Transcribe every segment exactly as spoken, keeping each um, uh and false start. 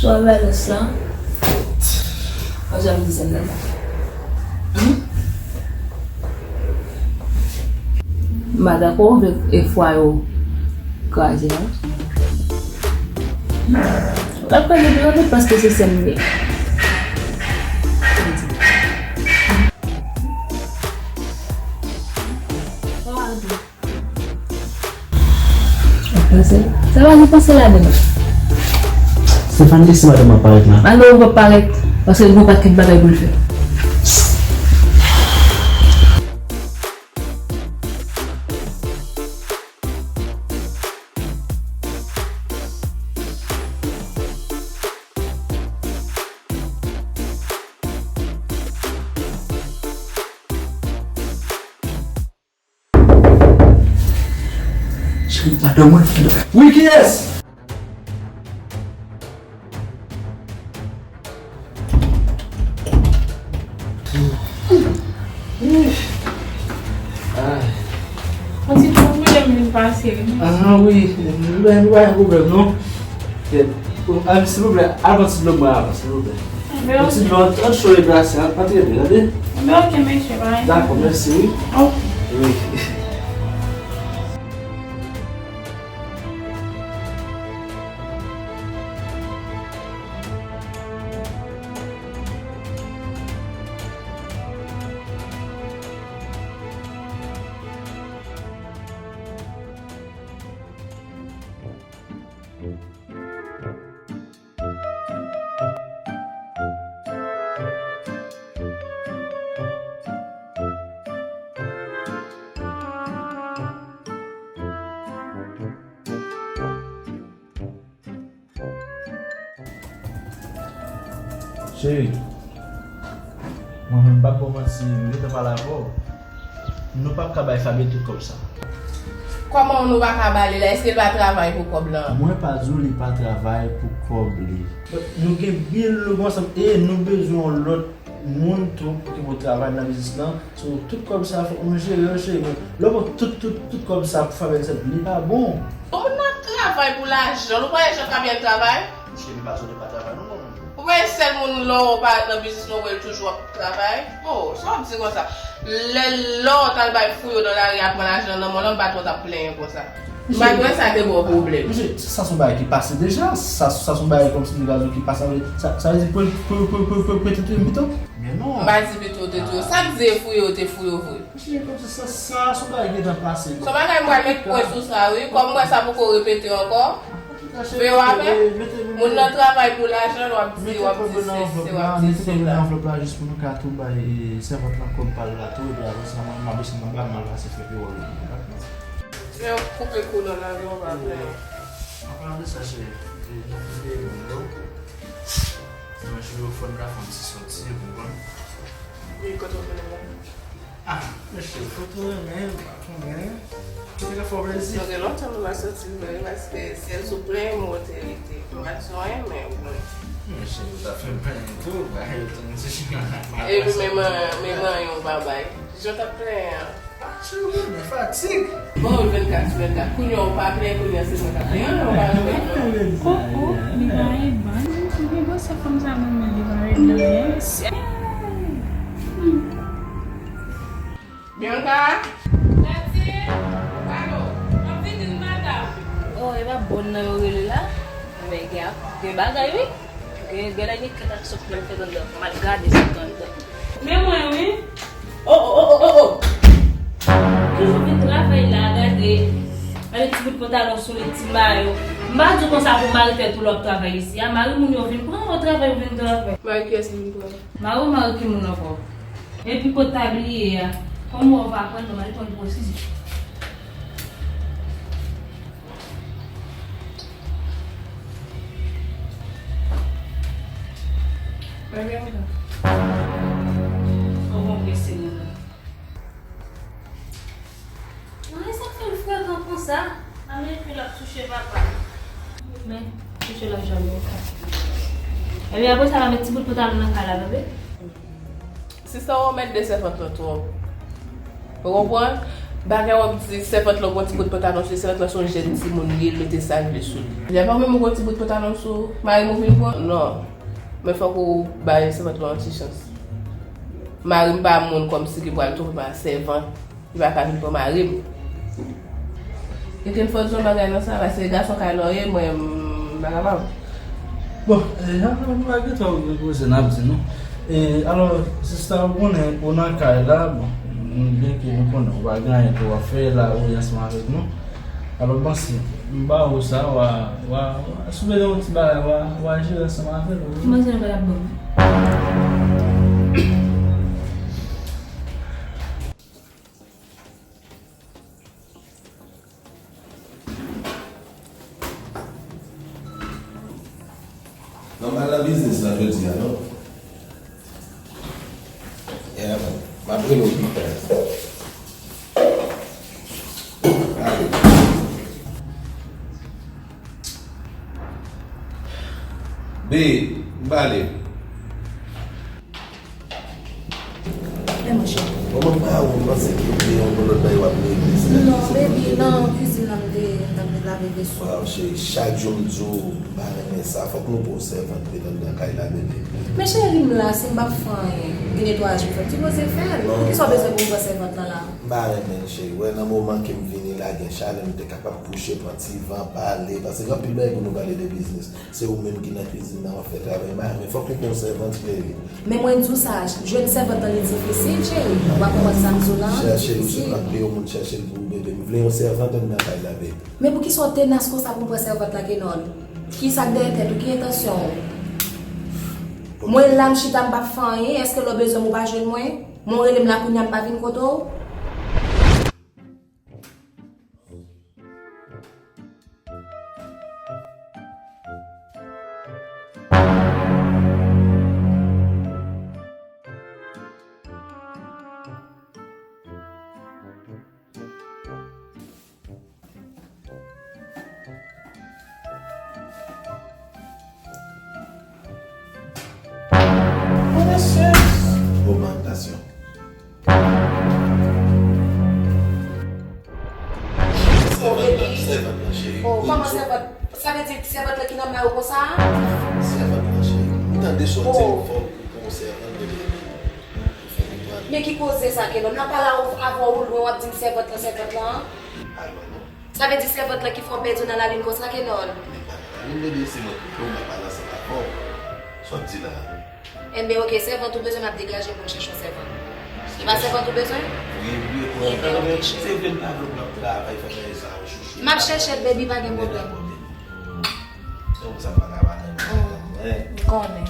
Mwen balans lan. Mwen janm di sèm nan. Hmm? M pa dakò avèk e fwa yo kraze la. Apre li vle paske se sèm li. Sa pa gen panse ladan. Stephanie, kèk ti madanm ap parèt la. Alò, ou p ap parèt, paske l gen yon pakèt bagay pou l fè. Cheri, madanm mwen. Wi, kiyès? Mwen ti twòp mwen lè m vin pase wi. Ah wi, nou pa gen pwoblèm non. Kèt. Ah, silvouplè, al pran ti dlo mwen avan, silvouplè. Yon ti dlo, an cho e glase, an, antre byen, tande? Enben, ok, mesye, pa gen pwoblèm. Dakò, mèsi, wi. Ok. Wi. Cheri, mwen menm m p ap ba w manti, m gentan pale avè w. Nou p ap ka bay Fabie tout kòb sa. Kòman nou pa ka ba li la? Èske l pa travay pou kòb lan? Mwen pa di w li pa travay pou kòb li. Nou gen bil nou pran ansanm e nou bezwen yon lòt moun tou pou ki pou travay nan biznis lan. So, tout kòb sa fòk nou jere yo, cheri. Men lè w pran tout, tout, tout kòb sa pou Fabie sèt, li pa bon. Yon moun ap travay pou lajan, nou pa wè jan Fabie travay? Cheri, m pa di w li pa travay non, mwen menm. Ou pa wè sèl moun lè w pa nan biznis nou wè l toujou ap travay? Oh, sa w ap di konsa? Lè lè w t al bay Fouyo nan lari a pran lajan nan men w lan, m pa t wè w t ap plenyen konsa. M pa t wè sa te ba w pwoblèm. Mesye, sa se yon bagay ki pase deja. Sa, sa se yon bagay kòmsi de gazon ki pase. Sa, sa vle di pou, pou, pou, pou, pou, pou te touye m pito? Men non. M pa di pito te touye w. Sa k di e fouye w te fouye w vre? Mesye, kòmsi sa, sa se yon bagay ki gentan pase. Se yon bagay m pral met pwen sou sa, wi. Kòm m wè sa poko repete ankò. Veye w avè m. Moun nan travay pou lajan, w ap di, w ap di sesi, w ap di sela. Mete kòb nan anvlòp la jis pou nou ka tou bay, e, sèvant lan kòb pa l la tou, epi apre sa, mwen, m ap desann anba, m al pase fè pewòl li. Men w koupe kou nan lari, w pa plenyen. An palan de sa, cheri, e, nou koupe moun yo. Mwen, cheri, fò n ka fè yon ti sòti, ou konprann? Wi, kote w vin la? Ah, mesye, foto renmen, m pa konnen. Foto ka fè w plezi. Nou gen lontan nou pa soti vre, paske syèl sou plen, mwen te rete. M pa t di anyen, men bon. Mesye, ou ta fè m plenyen tou, ba, yo te di. Epi men, men, men, yon babay. Jan w t ap plenyen an. Ah, cheri, ou konnen fatig. Bon, vennkat sou vennkat. Kounye a, ou pa plenyen, kounye a, se mwen k ap plenyen. Ou pa jwe. Koko, li pa yon bann. Li gen gwosè fanm sa, men, men li pa regle anyen. Bianca? Tati? Alo, m ap vini, madanm. Oh, e pa bon nan yo rele la? Men gen, gen bagay, wi. Gen, gen lè gen kèk aksyon k ap fèt anndan. M al gade sa k anndan. Men mwen, wi. Oh, oh, oh, oh, oh, oh. Toujou vin travay la, gade. Gade ti bout pantalon sou li, ti mayo. M pa di w konsa pou mari tèt ou lè w ap travay isi a. Mari moun yo vin pran w travay, ou vin travay. Mari kiyès li vin pran? Mari w, mari ki moun ankò? Epi kot tabli ye a? Kòm ou wè w pa pran l, m al pran l pou w sizi. Mwen menm tou. Fò w konprann se moun nan. Mwen sa fè l frekan konsa. A men ke l ap touche papa. Men, touche l ap janm yon ka. Epi apre sa, l ap met ti bout pantalon nan kay la, tande? Sista, ou mèt de sèvant lan twòp. Ou konprann? Bagay w ap di, sèvant lan gon ti bout pantalon sou li, sèvant lan se yon jèn timoun li ye, l mete sa l vle sou li. Deja pa ou menm ou gon ti bout pantalon sou ou, mari m ou vin pran? Non. Men fòk ou bay sèvant lan yon ti chans. Mari m pa moun kòmsi ki pral twonpe m ak sèvant. Li pa ka vin pran mari m. Kite m fè w di yon bagay nan sa, paske gason kay la w ye, mwen, m pa kapab. Bon, e, jan nou pa gen twòp koze n ap di, non. E, alò, sista, ou konnen, ou nan kay la, bon, byenke nou konnen ou pa gen anyen ke w ap fè la, ou ye ansanm avèk nou. Alò, panse, m ba ou sa, w a, w a, w a, si w bezwen yon ti bagay, w a, w a jere ansanm avè l, wi. Manzè nan kay la ap ban m. Non, m al nan biznis la jodi a, non. Yeah, man. M ap rele w pita. Ale. Babe, m pale. Men monchè. Bon, mwen pa wè, m panse ke ou te yon lòt bagay w ap regle, se sa. Non, baby, nan kizin nan m te, m t ap lave veso. Waw, cheri, chak jou m di w, m pa renmen sa. Fòk nou pran yon sèvant met anndan kay la, baby. Men cheri, m la, si m p ap fè anyen, gen netwayaj pou fè, m sipoze fè l. Non. Poukisa w bezwen pou m pran sèvant lan la? M pa renmen l, cheri. Wè, nan moman ke m vini la, gen chalè, m te kapab kouche, pran ti van, pale, paske gen anpil bagay pou nou pale de biznis. Se ou menm ki nan kizin nan, w ap fè travay mari, men fòk ou gen yon sèvant, cheri. Men mwen di w sa, jwenn sèvant lan li difisil, cheri. Ou pa konprann sa m di w la? Chèche l, ou se pa peye yon moun chèche l pou ou, bebe. M vle yon sèvant anndan kay la, bebe. Men poukisa w tenas konsa pou m pran sèvant la, Kenòl? Kisa k dèyè tèt ou? Ki entansyon w? Mwen la, m chita, m p ap fè anyen. Èske lè w bezwen m, ou pa jwenn mwen? Men w rele m la kounye a, m pa vin kote w? Ogmantasyon. Sèvant lan, sèvant lan, cheri. Oh, kòman sèvant? Sa vle di sèvant lan ki nan men w konsa? Sèvant lan, cheri. M tande sa w di m fò pou yon sèvant, bebe. Men ki koze sa, Kenòl? M ap pale avè w lwen, w ap di m sèvant lan, sèvant lan. Alò, non. Sa vle di sèvant lan ki fè w pèdi w nan lalin konsa, Kenòl? Li pa nan lalin, bebe, se mwen ki fè w, m ap pale ansanm avè w. Sa w ap di la a? Enben, oke, sèvant ou bezwen, m ap degaje m pou m chèche yon sèvant. Se pa sèvant ou bezwen? Wi, wi, wi. Enben, oke, cheri. Se vre, m pa vle w ap travay, fè bagay sa yo, chouchou. M ap chèche l, baby, pa gen pwoblèm. Se yon sa m pa ka pale, m konnen.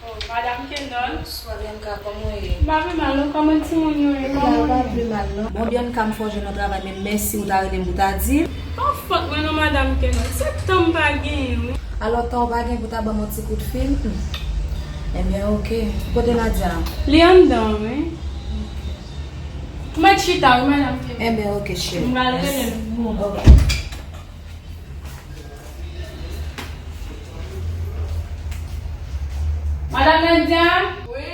Oh, Madam Kenòl. Bonswa, Bianca, kòman w ye? M pa pi mal, non, kòman timoun yo ye? Kòman yo? M pa pi mal, non. Bon, Bianca, m fè w jwenn yon travay, men mèsi ou ta rele m pou ta di. Pa fòt mwen non, Madam Kenòl. Se tan m pa genyen, wi. Alò, tan w pa gen pou ta ban m yon ti kout fil? Hmm. Enben, oke. Kote Nadia? Li anndan, wi. Ou mèt chita, wi, Madam Kenòl. Enben, oke, cheri. M pral rele l pou ou. Oke. Madam Nadia? Wi?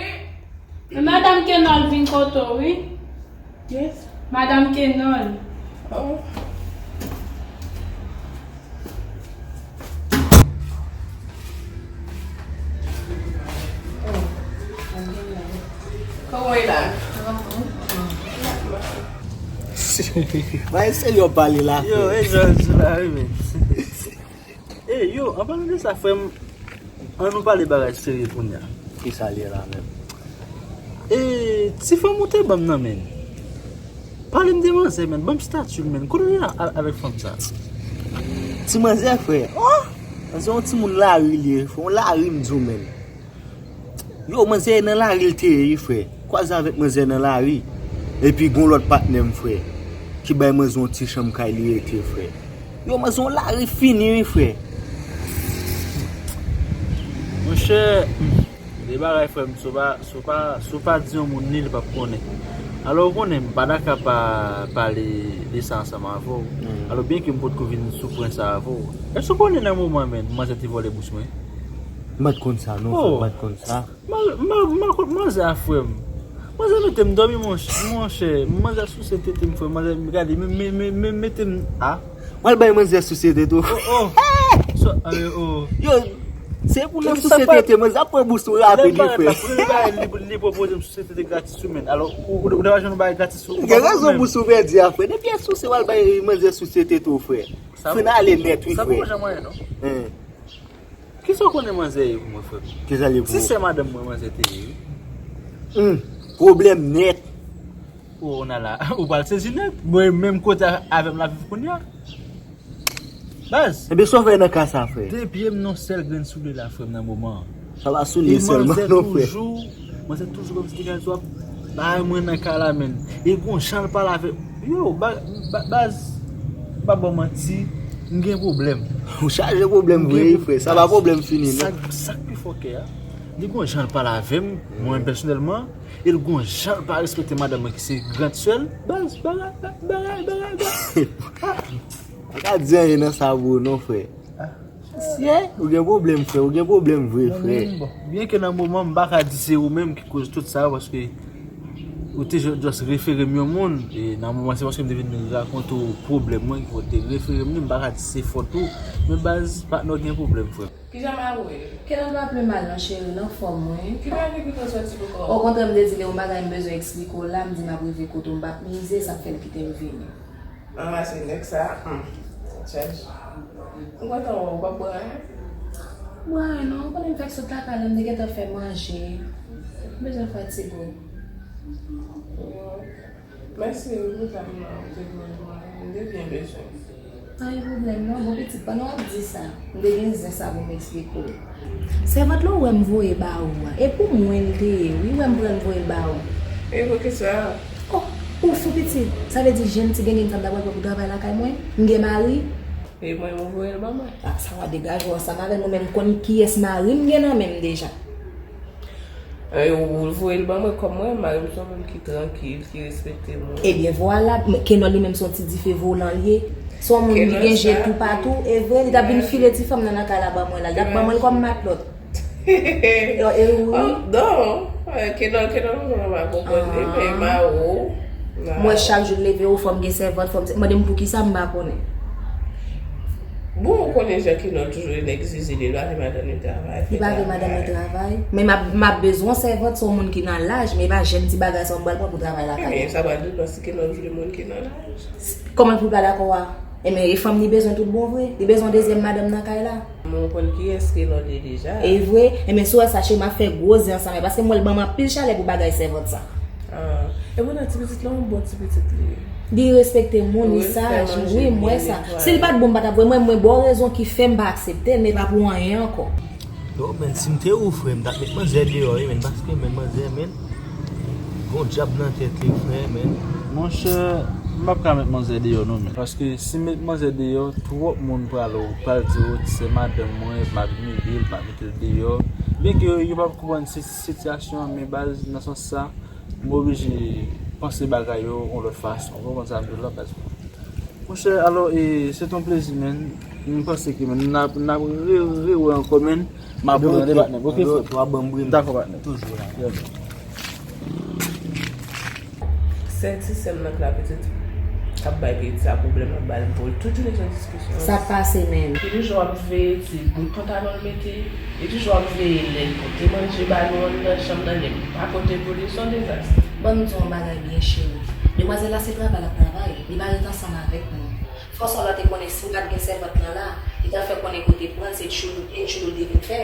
Men Madam Kenòl vin kote w, wi. Yes. Madam Kenòl. Oh. Kòman w ye la? Bay serye w pale la, frè. Yo, e jan w di la, wi, men. E, yo, an palan de sa, frè m, an nou pale bagay serye kounye a. Kisa l ye la menm? E, ti fanm ou te ban m nan, men. Pale m de manzè, men. Ban m stati l, men. Kote w ye a, a, avèk fanm sa? Ti manzè, frè. Oh! Manzè yon timoun lari li ye, frè. Yon lari m di w, men. Yo, manzè nan lari l te ye, wi, frè. Kwaze avèk manzè nan lari. Epi gon lòt patnè m, frè, ki bay manzè yon ti chanm kay li rete, frè. Yo, manzè yon lari fini, wi, frè. Monchè, de bagay, frè m, si w pa, si w pa, si w pa di yon moun li, li p ap konnen. Alò, ou konnen, m pa ta ka pa pale de sa ansanm avè w. Alò, byenke m potko vin sou pwen sa avè w, èske w konnen nan moman, menm, manzè te vòlè bous mwen? M pa t konn sa, non, frè, m pa t konn sa. Mal, mal, mal kont manzè a, frè m. Manzè mete m dòmi, monch-, monchè. Manzè souse tete m, frè m. Manzè, gade, men, men, men, men, mete m, a. W al bay manzè souse tete w. Oh, oh. So, ale, oh. Yo, se pou nan souse tete, manzè ap pran bous ou rapid, wi, frè. Li, li pwopoze m souse tete gratis, wi, men. Alò, ou, ou, ou ta va jwenn yon bagay gratis, ou gen rezon, bous ou pèdi a, frè. Depi e souse, w al bay manzè souse tete w, frè. Fin ale nèt, wi, frè. Sa poko janm anyen, non. Kisa w konnen manzè ye pou mwen, frè m? Kisa l ye pou ou? Ti sè madanm mwen, manzè te ye, wi. Hum, pwoblèm nèt. O, o nala, ou pral sezi nèt. Mwen menm kote avè m l ap viv kounye a. Baz. Ebyen, sa w fè nan ka sa, frè? De pye m nan sèl grenn soulye la, frè m, nan moman an. Sa pa soulye sèlman, non, frè. Manzè toujou kòmsi te ka di w ap bay mwen nan kay la, menn. E gon jan l pale avè m. Yo, ba, ba, baz, m pa ba w manti, m gen pwoblèm. Ou chaje pwoblèm vre, wi, frè. Sa pa pwoblèm fini, non. Sa, sa k pi fòkè a, li gon jan l pale avè m, mwen pèsonèlman, e l gon jan l pa respekte madanm mwen ki se grand sè l. Baz, bagay, bagay, bagay, bagay. Pa ka di anyen nan sa pou ou non, frè. Sye, ou gen pwoblèm, frè, ou gen pwoblèm vre, frè. Bon, byenke nan moman, m pa ka di se ou menm ki koz tout sa yo, paske ou te just refere m yon moun, e nan moman, se paske m te vin rakonte w pwoblèm mwen ki fè w te refere m li, m pa ka di se fòt ou, men baz, patnè w gen pwoblèm, frè. Kijan Mawo ye? Kenan pa pi mal non, cheri, l anfòm, wi. Ki bagay ki pito soti pou kò w? Okontrè, m te di l yon bagay m bezwen eksplike w la, m di m ap rive kote w, m p ap mize, sa k fè l kite m vini. Ann, se nèg sa, hmm, chèch. M kontan wè w, w p ap bwè anyen? Bwè anyen non, ou konnen m fèk sot lakay la, m te gentan fè manje. M bezwen fatige w. Mèsi wi pou tan nan ou te pran pou mwen. M te byen bezwen. Pa gen pwoblèm non, bon pitit, pandan w ap di sa, m te gen zen sa pou m eksplike w. Sèvant la ou wè m voye ba ou a, e pou mwen l te ye wi, ou wè m pran l voye l ba ou. E poukisa? Oh, ou fou pitit, sa vle di jèn ti gengen sa m ta pral pran pou travay lakay mwen? M gen mari? E mwen ou voye l ban mwen? Ah, sa w a degaje w ansanm avè m, ou menm konn kiyès mari m gen nan men m deja. E ou, ou voye l ban mwen kòm mwen, mari m se yon moun ki trankil, ki respekte moun. Ebyen vwala, men Kenan li menm se yon ti dife volan l ye. Se yon moun ki gen je toupatou, e vre, li t ap vin file ti fanm nan nan kay la ban mwen la, li t ap ban mwen l kòm matlòt. E wi. Non, Kenan, Kenan, mwen pa konprann li, men Mawo. M wè chak jou l leve, o fò m gen sèvant, fò m, mande m poukisa m pa konnen. Bon, ou konnen jan Kenan toujou e nèg zizi li, li pa vle madanm li travay. Li pa vle madanm li travay. Men m ap, m ap bezwen sèvant, se yon moun ki nan laj, men e pa jèn ti bagay sa m pral pran pou travay lakay. Men sa pral depann si Kenan vle moun ki nan laj. Kòman pou l pa dakò a? Enben, e fanm li bezwen tout bon vre. Li bezwen dezyèm madanm nan kay la. Men ou konn kiyès Kenan ye deja. E vre, enben, si w wè sa, cheri, m ap fè gwo zen ansanm, paske m wè l ban m anpil chalè pou bagay sèvant sa. Ah, e poutan ti pitit la, yon bon ti pitit li ye. Li respekte moun, li saj, wi, m wè sa. Si l pa t bon, m pa t ap voye, mwen, mwen ba w rezon ki fè m pa aksepte l, men pa pou anyen ankò. Yo, men, si m te ou, frè, m t ap met manzè deyò, wi, men, paske, men, manzè, men, gon dyab nan tèt li, frè, men. Monchè, m p ap ka met manzè deyò, non, men. Paske si m met manzè deyò, twòp moun pral, pral di, o, se madanm mwen, m ap imilye l, m ap mete l deyò. Byenke yo p ap konprann si-, sitiyasyon an, men baz, nan sans sa, m oblije panse bagay yo yon lòt fason. Ou konprann sa m di w la, baz? Monchè, alò, e, se t yon plezi, menn. M panse ke, menn, n ap, n ap re, re wè ankò, menn. M ap pran de patnè. Ok, frè. W ap ban m bri m. Dakò, patnè. Toujou la. Yeah, man. Sèl ti sè m nan k la pitit k ap bay pitit sa pwoblèm, ap ba l bòl tout jounen se yon diskisyon. Sa k pase menm? Li toujou ap veye ti bout pantalon l mete, li toujou ap veye lè l pote manje ba nou anndan chanm nan, lè m pa pote pou li, se yon dezas. Ban m di w yon bagay byen cheri. Demwazèl la se travay l ap travay, li pa ret ansanm avèk nou. Fò sa w la te konnen si m pa t gen sèvant lan la, li t ap fè konnen kote pran l, se tchoulou, en tchoulou li te vin fè.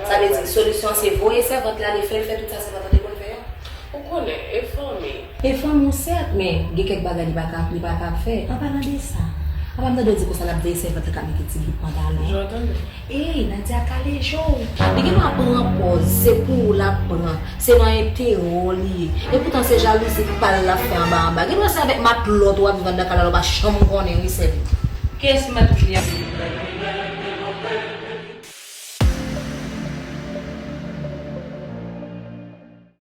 Sa vle di solisyon an se voye sèvant la, li fè l fè tout sa sèvant lan te konn fè a. Ou konnen, e fanmi. E fanmi w sèt, men gen kèk bagay li pa ka, li pa ka fè. An palan de sa, apa m tande w di konsa l ap veye sèvant lan k ap mete ti bout pantalon? Jan w tande. Ey, Nadia kale je w. Li gen dwa pran pòz, se pou ou l ap pran. Se nan enterè w li ye. Epoutan se jalouzi pa l l ap fè anba anba. Gen dwa se avèk matlòt ou ap viv anndan kay la, ou pa janm konnen wi sè m. Kiyès ki matlòt li a?